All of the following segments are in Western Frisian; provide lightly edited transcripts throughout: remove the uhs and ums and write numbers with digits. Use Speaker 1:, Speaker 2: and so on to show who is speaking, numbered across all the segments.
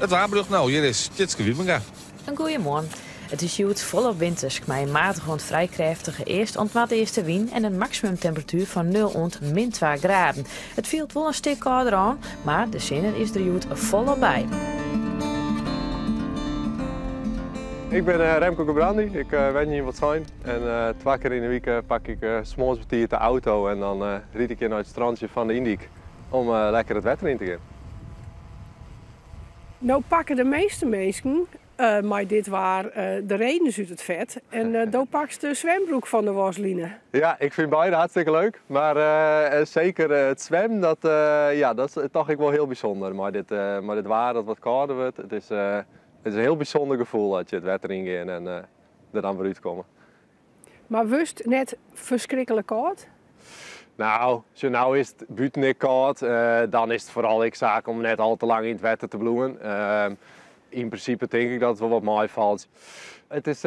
Speaker 1: It waarberjocht no, hjir is Tjitske Wiebenga.
Speaker 2: In goeiemoarn. It is hjoed folop wintersk mei in matige oant frij krêftige east oant noardeastewyn en in maksimumtemperatuer fan nul oant min twa graden. It fielt wol in stik kâlder oan, mar de sinne is der hjoed folop by.
Speaker 3: Ik bin eh, Remco Gerbrandy, ik eh, wenje yn Wâldsein en eh, twa kear yn 'e wike pak ik 's moarns betiid de auto en dan ryd ik hjir nei it strantsje fan de Yndyk om lekker it wetter yn te gean.
Speaker 4: No pakke de measte minsken mei dit waar de redens út it fet en do pakst de swembroek fan de waskline.
Speaker 3: Ja, ik fyn beide hartstikke leuk, mar seker it swimmen, dat, ja, dat is toch ek wol hiel bysûnder mei dit, mei dit waar dat wat kâlder wurdt. It is, it is in hiel bysûnder gefoel as je it wetter yngean en der dan wer útkomme.
Speaker 4: Mar wurdst net ferskriklik kâld?
Speaker 3: No, sjoch, no is it bûten ek kâld. Dan is it foaral ek saak om net al te lang yn it wetter te bliuwen. Yn prinsipe tink ik dat it wol wat meifalt. It is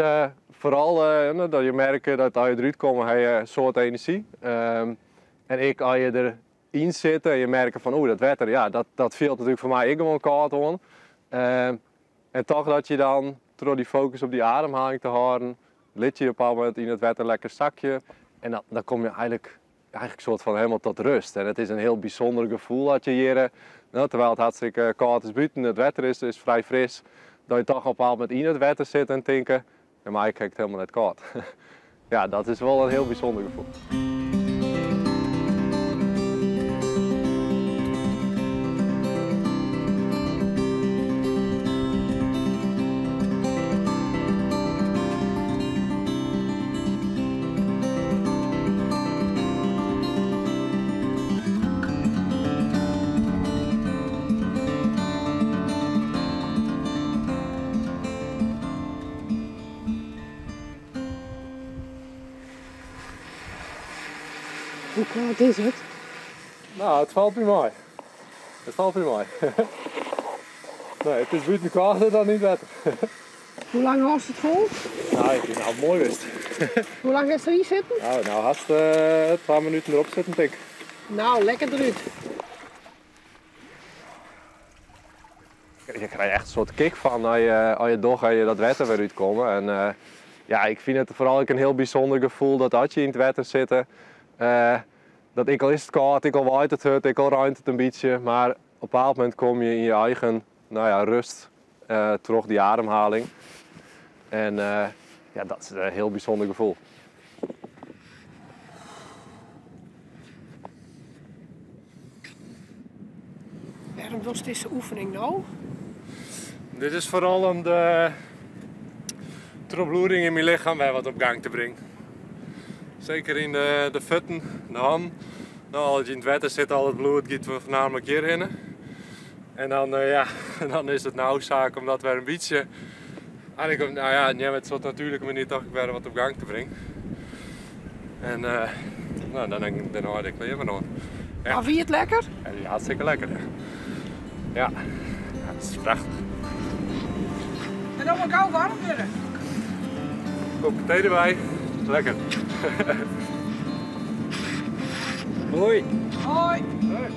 Speaker 3: foaral dat je merke dat as je derút komme, ha je in soad enerzjy. En ek as je deryn sitte en je merke fan oeh, dat wetter, ja, dat fielt natuerlik foar my ek gewoan kâld oan. En toch dat je dan troch dy fokus op dy ademhaling te hâlden, lit je op in bepaald momint yn it wetter lekker sakje. En dan, dan kom je eigentlik, eigentlik soart fan helemaal tot rust. En it is in hiel bysûnder gefoel as je hjir, no, terwyl it hartstikke kâld is bûten, it wetter is, is frij fris, dat je toch op in bepaald momint yn it wetter sitte en tinke, ja, mar ik ha it helemaal net kâld. Ja, dat is wol in hiel bysûnder gefoel.
Speaker 4: Hoe kâld is it?
Speaker 3: No, it falt my mei. It falt my mei. Nee, it is bûten kâlder dan yn it wetter.
Speaker 4: Hoe lang hâldst it fol?
Speaker 3: No, ik bin al moai west.
Speaker 4: Hoe lang hast deryn sitten?
Speaker 3: No, no hast 2 minuten derop sitten, tink ik.
Speaker 4: No, lekker derút.
Speaker 3: Je krije echt in soart kick fan as je, as je dogge en je dat wetter wer útkomme. En uh, ja, ik fyn it foaral ek in hiel bysûnder gefoel dat as je yn it wetter sitte, uh, dat ek al is it kâld, ek al waait it hurd, ek al reint it in bytsje, mar op in bepaald momint komme je yn je eigen nou ja, rust uh, troch dy ademhaling. En ja, dat is in hiel bysûnder gefoel.
Speaker 4: Wêrom dochst dizze oefening no?
Speaker 3: Dit is foaral om de trochbloeding yn myn lichem wer wat op gang te bringen. Seker yn de fuotten, de hannen. No, as je yn it wetter sitte, al it bloed giet foarnaamlik hjirhinne. En dan, ja, dan is it no saak om dat wer in bytsje, eigentlik, no ja, op in soart natuerlike manier toch wer wat op gang te bringen. En uh, no, dan dêrnei de klean oan.
Speaker 4: Ja. Mar wie it lekker?
Speaker 3: Ja, hartstikke lekker. Ja. Ja, ja, it is prachtich.
Speaker 4: En dan mar gau waarm wurde.
Speaker 3: Kopke tee derby. Lekker. Hoi.
Speaker 4: Hoi.
Speaker 3: Hoi.